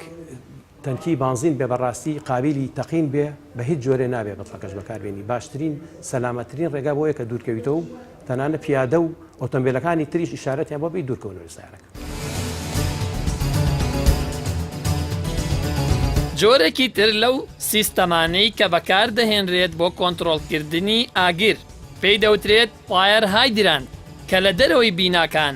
تەنکی بانزین بێ بەڕاستی قابیلی تەقین بێ بە هیچ جۆرێ نابێ بتڵەکەش بەکاربێنی باشترین سەلامەترین ڕێگا بۆیە کە دوورکەویتەوە و تەنانە پیادە و ئۆتۆمبیلەکانی تریش ئیشارەتیان بۆ بی دوورکەونەوە لە سەیارەکە. جۆرێکی تر لەو سیستەمانەی کە بەکاردەهێنرێت بۆ کۆنترۆڵکردنی ئاگر پێی دەوترێت fire hydrant کە لە دەرەوەی بیناکان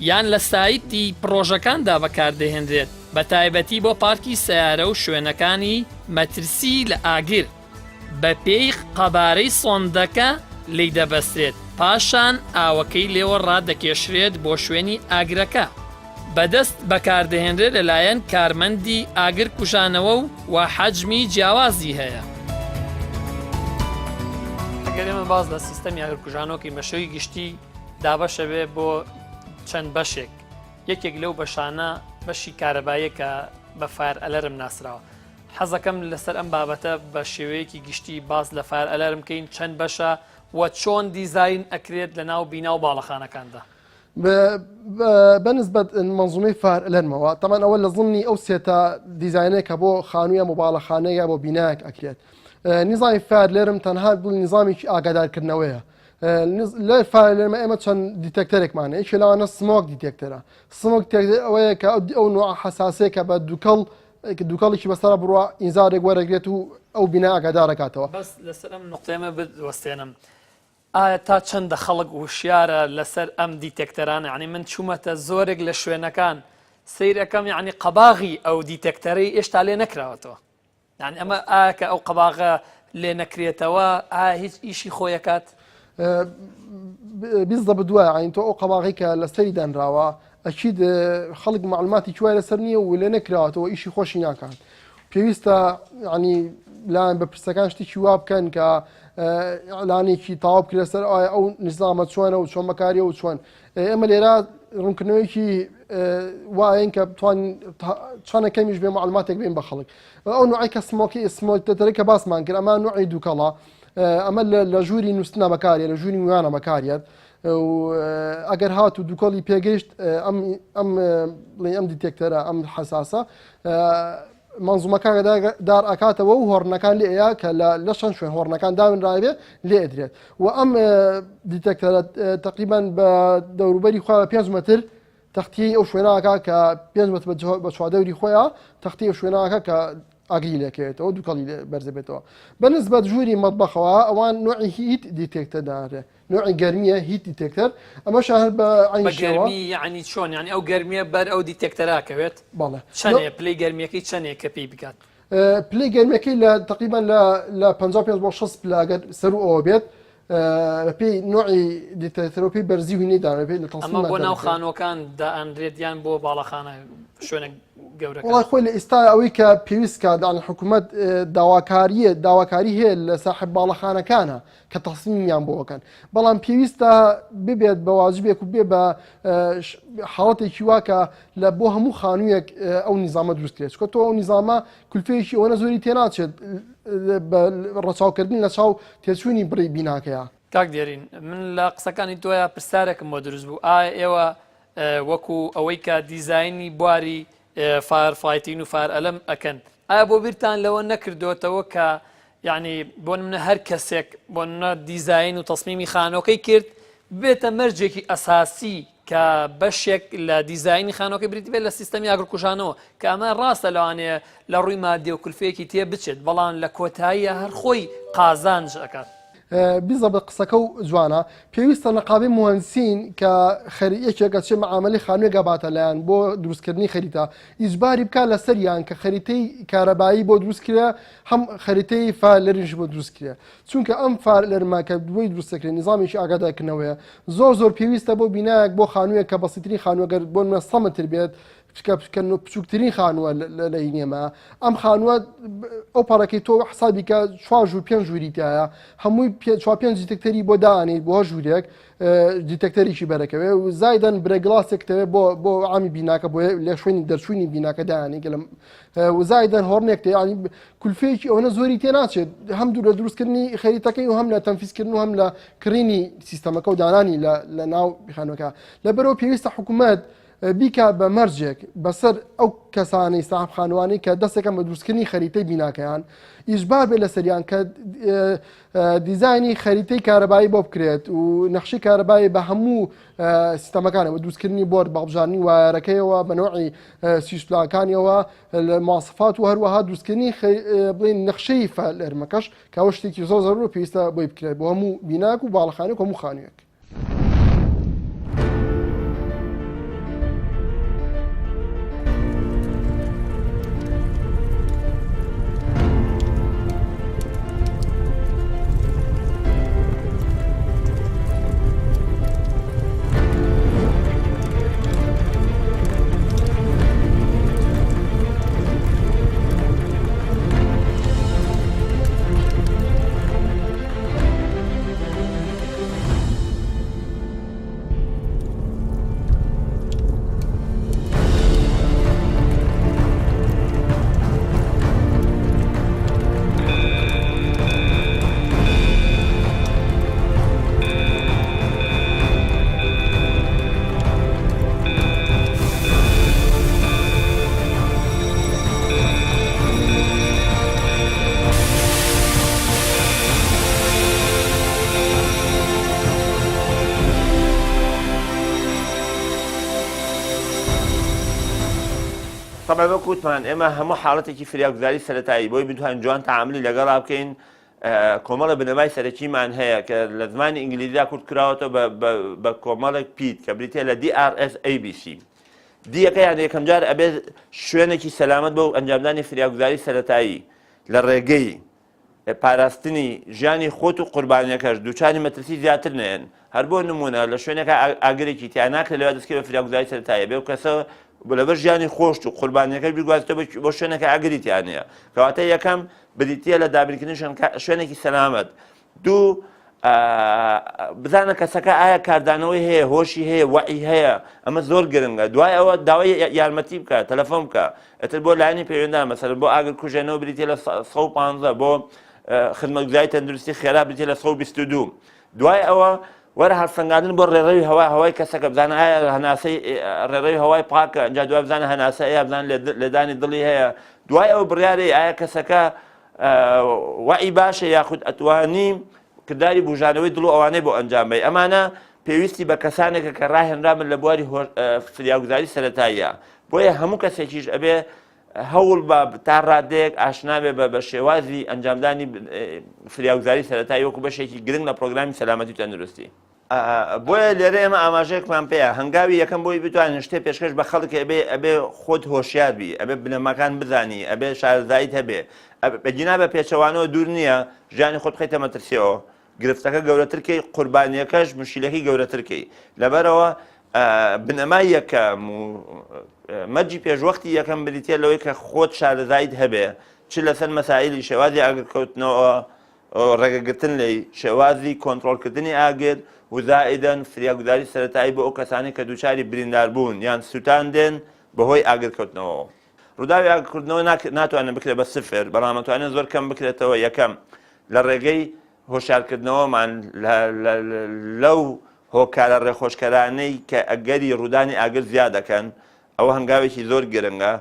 یان لە سایتی پڕۆژەکاندا بەکاردەهێنرێت، بەتایبەتی بۆ پارکی سەیارە و شوێنەکانی مەترسی لە ئاگر، بەپێی قەبارەی سۆندەکە لێی دەبەسترێت، پاشان ئاوەکەی لێوە ڕادەکێشرێت بۆ شوێنی ئاگرەکە. بەدەست بەکاردەهێنرێت لەلایەن کارمەندی ئاگر کوژانەوە و و حەجمی جیاوازی هەیە. ئەگەر ئێمە باس لە سیستەمی ئاگرکوژانەوەکەین بە شێوەی گشتی دابەشەبێ بۆ چەند بەشێک یەکێک لەو بەشانە بەشی کارەباییە کە بە fire alarm ناسراوە حەزەکەم لەسەر ئەم بابەتە بە شێوەیەکی گشتی باس لە fire alarm بکەین چەند بەشە و چۆن دیزاین ئەکرێت لە ناو بینا و باڵەخانەکاندا. بەنسبەت مەنزومەی fire alarm ەوە تەمان ئەوە لە زمنی ئەو سێتە دیزاینەیە کە بۆ خانوویە بۆ باڵەخانە یا بۆ بینایەک ئەکرێت نیزامی fire alarm تەنها بڵ نیزامیکی ئاگادارکردنەوەیە لە fire alarm ە ئێمە چەند detector ێکمان یەکێ لەوانە smoke detector ە smoke detector ئەوەیە کە ئەو نوع حساسەیە کە بە دووکەڵ دووکەڵێکی بەسەرا بڕوا ئینزارێک وەرەگرێت و ئەو بینا ئاگادارەکاتەوە. بەس لەسەر ئەم نوقتەیەمە بوەستێنم ئایا تا چەندە خەڵک وشیارە لەسەر ئەم detector انە یعنی من چوومەتە زۆرێک لە شوێنەکان سیر ئەەکەم یعنی قەباغی ئەو detector ەی ئێشتا لێ نەکراوەتەوە یعنی ئەمە ئایا کە ئەو قەباغە لێ نەکرێتەوە ئایا هیچ ئیشی خۆیەکات بیزەبت وایە عین تۆ ئەو قەباغی کە لەسەری دانراوە ئەکید خەڵک معلوماتی کوای لەسەر نییە و لێ نەکراوەتەوە ئیشی خۆشی ناکات پێویستە ینی لایەن بە پرسەکان شتێکی وا بکەن کە ئەلانێکی تاوا بکرێت سەر ئایا ئەو نظامە چۆنە و چۆن بەکاریە و چۆن ئێمە لێرە ڕوونکردنەوەیکی وایەن کە بتوان چۆنە کەمیش بێ معلوماتێک بین بە خەڵک ئەو نوعی کە smoke ی smoke detector ە کە باسمان کرد ئەمە نوعی دووکەڵە ئەمە لە ژووری نووسنا بەکارێ لە ژووری میوانە بەکارێت ئەگەر هات و دووکەڵی پێگەیشت ئەم ئەم بڵێ ئەم detector ە ئەم حساسە. مەنزومەکە دار ئەکاتەوە و هۆڕنەکان لێ ئەیا کە لە چەند شوێن هۆڕنەکان داونرابێ لێ ئەدرێت و ئەم detector ە تقریبان بە دەوروبەری خۆی 5 متر تەختیەی ئەو شوێناکە کە 5 متر بە چوادەوری خۆیان تەختی ئەو شوێناکە کە ئاگری لێکەوێتەوە دوکەڵی بەرزەبێتەوە بەنسبەت ژووری مەتبەخەوە ئەوان نوعی heat detector دانرێ نوعی گەرمیە heat detector ئەمەش هەر بە عەین بە گەرمی یعنی چۆن یعنی ئەو گەرمیە بەر ئەو detector ە کەوێت بەڵێ چەنێ پلەی گەرمیەکەی چەنێ کە پێی بگات پلەی گەرمیەکەی لە تقریبا لە لە 55 بۆ 60 پلە ئەگەر سەرو ئەوە بێت بەپێی نوعی detector ە پێی بەرزی و هینەی دانرێت پێی لە ئەمە تەنسیمات بۆ ناو دانرێت. خانووەکان دائەنرێت یان بۆ باڵەخانە شوێنە گەورەکان؟ وەڵای خۆی لە ئیستا ئەوەی کە پێویست کات یانی حکوومەت داواکاریە داواکاری هەیە لە ساحب باڵەخانەکانە کە تەسمیمیان بۆ بکەن بەڵام پێویستە ببێت بە واجبێک و بێ بە حاڵەتێکی وا کە لە بۆ هەموو خانوویەک ئەو نیزامە دروست کرێت چکە تۆ ئەو نیزامە کولفەیەکی ئەوەنە زۆری تێناچێت بە ڕەچاوکردن لە چاو تێچوونی بڕی بیناکەیە. کاک دێرین من لە قسەکانی تۆیا پرسیارێکم بۆ دروست بوو ئایا ئێوە وەکو ئەوەی کە دیزاینی بواری fire fighting و fire alarm ئەکەن ئایا بۆ بیرتان لەوە نەکردۆتەوە کە یعنی بۆ منە هەر کەسێک بۆ منە دیزاین و تەسمیمی خانۆکەی کرد بێتە مەرجێکی ئەساسی کە بەشێک لە دیزاینی خانۆکە بریتی بێت لە سیستەمی ئاگرکوژانەوە کە ئەمە ڕاستە لەوانەیە لە ڕووی مادی و کولفەیەکی تێ بچێت بەڵام لە کۆتاییە هەر خۆی قازانج ئەکات. بیزەبت قسەکە و جوانە پێویستە نەقابەی موهەندسین کە خەری یەکێک ئەچێ مەعامەلەی خانوێک ئەباتە لایان بۆ دروستکردنی خەریتە ئیجباری بکا لەسەریان کە خەریتەی کارەبایی بۆ دروست کرێ هەم خەریتەی fire alarm یش بۆ دروست کرێ چونکە ئەم fire alarm ە کە بۆی دروست دەکرێت نیزامێکی ئاگادارکردنەوەیە زۆر زۆر پێویستە بۆ بینایەک بۆ خانوویەک کە بەسیترین خانووە گەر بۆ نمونە 100 متر بێت کە کە بچووکترین خانووە لە ئێمە ئەم خانووە ئەو پەڕەکەی تۆ حسابی کە چوار ژوور پێنج ژووری تایە هەمووی چوار پێنج detector ی بۆ دانیت بۆ ژوورێک detector ێکی بەرەکەوێ و زایدەن برێگلاسێک تەوێ بۆ بۆ عامی بیناکە بۆ لە شوێنی دەرچوونی بیناکە دانی گەلم و زایدەن horn ێک تێ ینی کولفەیەکی ئەوەنە زۆری تێ ناچێت هەم دوور لە دروستکردنی خەریتەکەی و هەم لە تەنفیزکردن و هەم لە کڕینی سیستەمەکە و دانانی لە ناو خانوەکە لەبەرەوە پێویستە حکوومەت بیکا بە مەرجێک بەسەر ئەو کەسانەی ساحب خانوانەی کە دەستەکەن بە دروستکردنی خەریتەی بیناکەیان ئیجبار بێت لەسەریان کە دیزاینی خەریتەی کارەبایی بۆ بکرێت و نەخشی کارەبایی بە هەموو سیستەمەکانەوە دروستکردنی board بەڵبژاردنی وایەرەکەیەوە بە نەوعی سیستلاکانیەوە لە ماسفات و هەروەها دروستکردنی بڵین نەخشەی fire alarm ەکەش کە ئەوە شتێکی زۆر زەرور پێویستە بۆی بکرێت بۆ هەموو بیناک و باڵەخانێک و هەموو خانوویەک. تەبعەن وەک وتمان ئێمە هەموو حاڵەتێکی فریاگوزاری سەرەتایی بۆی بتوانین جوان تەعاملی لەگەڵا بکەین کۆمەڵە بنەمای سەرەکیمان هەیە کە لە زمانی ئینگلیزیا کورت کراوەتەوە بە کۆمەڵێک پیت کە بریتە لە DRSABC دیەکە یان یەکەم جار ئەبێت شوێنێکی سەلامەت بۆ ئەنجامدانی فریاگوزاری سەرەتایی لە ڕێگەی پاراستنی ژیانی خۆت و قوربانیەکەش دووچاری مەترسی زیاتر نەیەن هەر بۆ نمونە لە شوێنێکا ئاگرێکی تیا ناکرێت لەوێ دەستکرێت بە فریاگوزاری سەرەتایی بێ و کەسە لەبەر ژیانی خۆشت و قوربانیەکەش بیگوازێتەوە بۆ شوێنێکە ئاگری تیا نییە کەواتە یەکەم بریتییە لە دابینکردنی شوێنێکی سەلامەت دوو بزانە کەسەکە ئایا کاردانەوەی هەیە هۆشی هەیە وەعی هەیە ئەمە زۆر گرنگە دوای ئەوە داوای یارمەتی بکە تەلەفۆن بکە ئەتر بۆ لایەنی پەیوەندان مەسەلەن بۆ ئاگر کوژێنەوە بریتە لە 115 بۆ خدمەتگوزاری تەندروستی خێرا بریتە لە 122 دوای ئەوە. وەرە هەڵسەنگاندن بۆ ڕێڕەوی هەوا هەوای کەسەکە بزانە ئایا هەناسەی ڕێڕەوی هەوای پاکە ئینجا دوای بزانە هەناسە ئەیا بزانە لێدانی دڵی هەیە دوای ئەو بڕیارەی ئایا کەسەکە وەعی باشە یاخود ئەتوانی کرداری بوژانەوەی دڵ و ئەوانەی بۆ ئەنجام بەی ئەمانە پێویستی بە کەسانێکە کە ڕاهێنرابن لە بواری فریاگوزاری سەتاییە بۆیە هەموو کەسێکیش ئەبێ هەوڵ بە تا ڕادەیەک ئاشنا بێ بە بە شێوازی ئەنجامدانی فریاگوزاری سەرەتایی وەکو بەشێکی گرنگ لە پرۆگرامی سەلامەتی و تەندروستی. بۆیە لێرە ئێمە ئاماژەیەکمان پێیە، هەنگاوی یەکەم بۆی بتوانین شتێ پێشکەش بە خەڵک ئەبێ ئەبێ خۆت هۆشیار بی، ئەبێ بنەماکان بزانی، ئەبێ شارەزاییت هەبێ، ئەگینا بە پێچەوانەوە دوور نییە ژیانی خۆت بخەیتە مەترسیەوە، گرفتەکە گەورەتر کەی، قوربانییەکەش مشکیلەکەی گەورەتر کەی. لەبەرئەوە بنەمای یەکەم و مەرجی پێشوەختی یەکەم بریتییە لەوەی کە خۆت شارەزاییت هەبێ چ لەسەر مەسائیلی شێوازی ئاگرکەوتنەوە، ڕێگەگرتن لێی، شێوازی کۆنترۆڵکردنی ئاگر و زائیدەن فریاگوزاری سەرەتایی بۆ ئەو کەسانەی کە دووچاری برینداربوون یان سووتان دێن بەهۆی ئاگرکەوتنەوەوە. ڕووداوی ئاگرکردنەوە ناتوانێت بکرێت بە سفر، بەڵام ئەتوانێت زۆر کەم بکرێتەوە، یەکەم لە ڕێگەی هۆشیارکردنەوەمان لەو هۆکارە ڕێخۆشکەرانەی کە ئەگەری ڕوودانی ئاگر زیاد دەکەن، ئەوە هەنگاوێکی زۆر گرنگە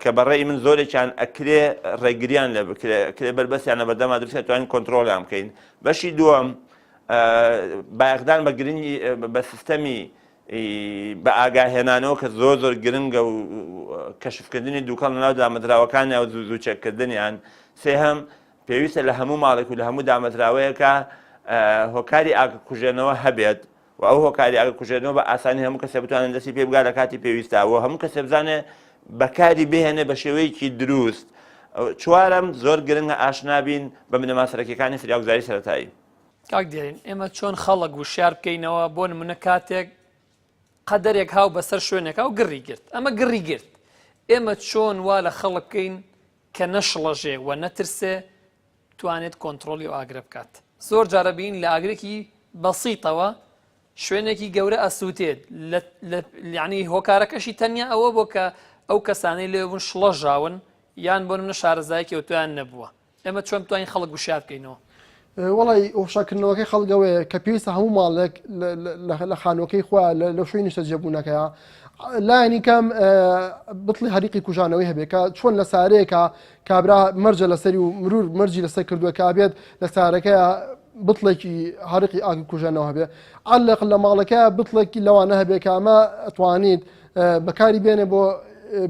کە بە ڕێی من زۆرێکیان ئەکرێ ڕێگریان لێ بکرێ، ئەکرێ بەربەستیان لە بەردەما دروست بکرێت، توانین کۆنترۆڵیان بکەین. بەشی دووەم بایەخدان بە گرنگی بە سیستەمی بە ئاگاهێنانەوە کە زۆر زۆر گرنگە و کەشفکردنی دووکەڵ لەناو دامەزراوەکانیان و زوو زوو چێککردنیان. سێهەم، پێویستە لە هەموو ماڵێک و لە هەموو دامەزراوەیەکا هۆکاری ئاگرکوژێنەوە هەبێت و ئەو هۆکاری ئاگرکوژێنەوە بە ئاسانی هەموو کەسێ بتوانێت دەستی پێ بگات لە کاتی پێویستا و هەموو کەسێ بزانێت بەکاری بهێنێ بە شێوەیەکی دروست. چوارەم، زۆر گرنگە ئاشنا بین بە بنەما سەرەکیەکانی فریاگوزاری سەرەتایی. کاک دێرین ئێمە چۆن خەڵک وشیار بکەینەوە بۆ نمونە کاتێک قەدەرێک هاو بەسەر شوێنێکا و گڕی گرت ئەمە گڕی گرت ئێمە چۆن وا لە خەڵک بکەین کە نەشڵەژێ و نەترسێ توانێت کۆنترۆڵی ئەو ئاگرە بکات زۆر جارە بین لە ئاگرێکی بەسیتەوە شوێنێکی گەورە ئەسووتێت یعنی هۆکارەکەشی تەنیا ئەوە بۆ کە ئەو کەسانەی لێ بوون شڵەژاون یان بۆ منە شارەزایەکی ئەوتۆیان نەبووە ئێمە چۆن بتوانین خەڵک وشیار بکەینەوە؟ وەڵی هۆشیارکردنەوەکەی خەڵک ئەوەیە کە پێویستە هەموو ماڵێک لە خانووەکەی خۆیان لە شوێنی نیشتەجێبوونەکەیە لایەنی کەم بتڵی هەریقی کوژانەوەی هەبێت کە چۆن لە سارەیەکە کابرا مەرجە لەسەری و مرور مەرجی لەسەر کردووە کە بێت لە سارەکەیە بتڵێکی هەرقی ئاگر کوژێنەوە هەبێ عەلق لە ماڵەکە بتڵێکی لەوانە هەبێ کە ئەمە توانیت بەکاری بێنێ بۆ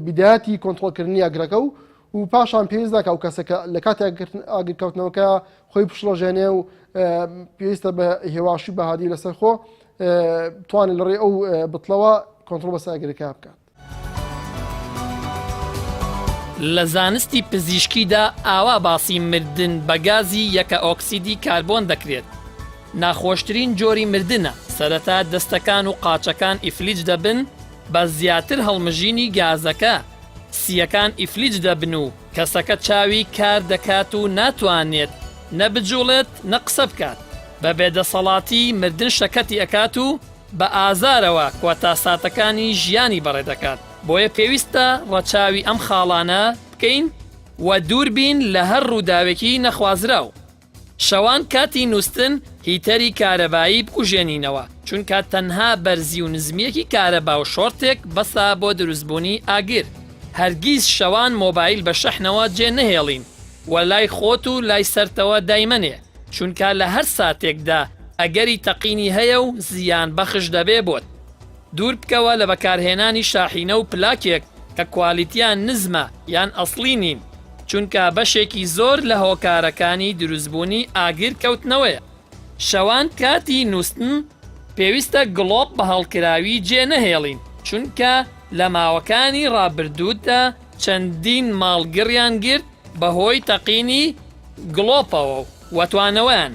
بیدایەتی کۆنترۆڵکردنی ئاگرەکە و و پاشان پێویست ناکا ئەو کەسە کە لە کاتی ئاگرکەوتنەوەکە خۆی بشڵەژێنێ و پێویستە بە هێواشی بەهادی لەسەر خۆ توانێت لە ڕێی ئەو بتڵەوە کۆنترۆڵ بەسەر ئاگرەکە بکات. لە زانستی پزیشکیدا ئاوا باسی مردن بە گازی یەکە ئۆکسیدی کاربۆن دەکرێت، ناخۆشترین جۆری مردنە، سەرەتا دەستەکان و قاچەکان ئیفلیج دەبن بە زیاتر هەڵمژینی گازەکە، سییەکان ئیفلیج دەبن و کەسەکە چاوی کار دەکات و ناتوانێت نە بجوڵێت نە قسە بکات، بە بێدەسەڵاتی مردن شەکەتی ئەکات و بە ئازارەوە کۆتا ساتەکانی ژیانی بەڕێ دەکات، بۆیە پێویستە ڕەچاوی ئەم خاڵانە بکەین و دوور بین لە هەر ڕووداوێکی نەخوازراو. شەوان کاتی نوستن هیتەری کارەبایی بکوژێنینەوە، چونکە تەنها بەرزی و نزمییەکی کارەبا و شۆرتێک بەسە بۆ دروستبوونی ئاگر. هەرگیز شەوان مۆبایل بە شەحنەوە جێ نەهێڵین و لای خۆت و لای سەرتەوە دایمەنێ، چونکە لە هەر ساتێکدا ئەگەری تەقینی هەیە و زیان بەخش دەبێ بۆت. دوور بکەوە لە بەکارهێنانی شاحینە و پلاکێک کە کوالیتیان نزمە یان ئەسڵی نین. چونکە بەشێکی زۆر لە هۆکارەکانی دروستبوونی ئاگر کەوتنەوەیە. شەوان کاتی نوستن پێویستە گڵۆپ بە هەڵکراوی جێ نەهێڵین، چونکە لە ماوەکانی ڕابردوودا چەندین ماڵ گڕیان گرت بەهۆی تەقینی گڵۆپەوە و توانەوەیان.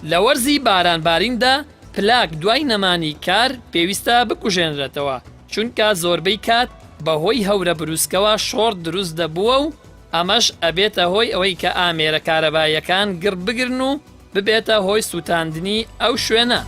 لە وەرزی بارانباریندا پلاک دوای نەمانی کار پێویستە بکوژێنرێتەوە، چونکە زۆربەی کات بەهۆی هەورە بروسکەوە شۆرت دروست دەبووە و ئەمەش ئەبێتە هۆی ئەوەی کە ئامێرە کارەباییەکان گڕ بگرن و ببێتە هۆی سووتاندنی ئەو شوێنە.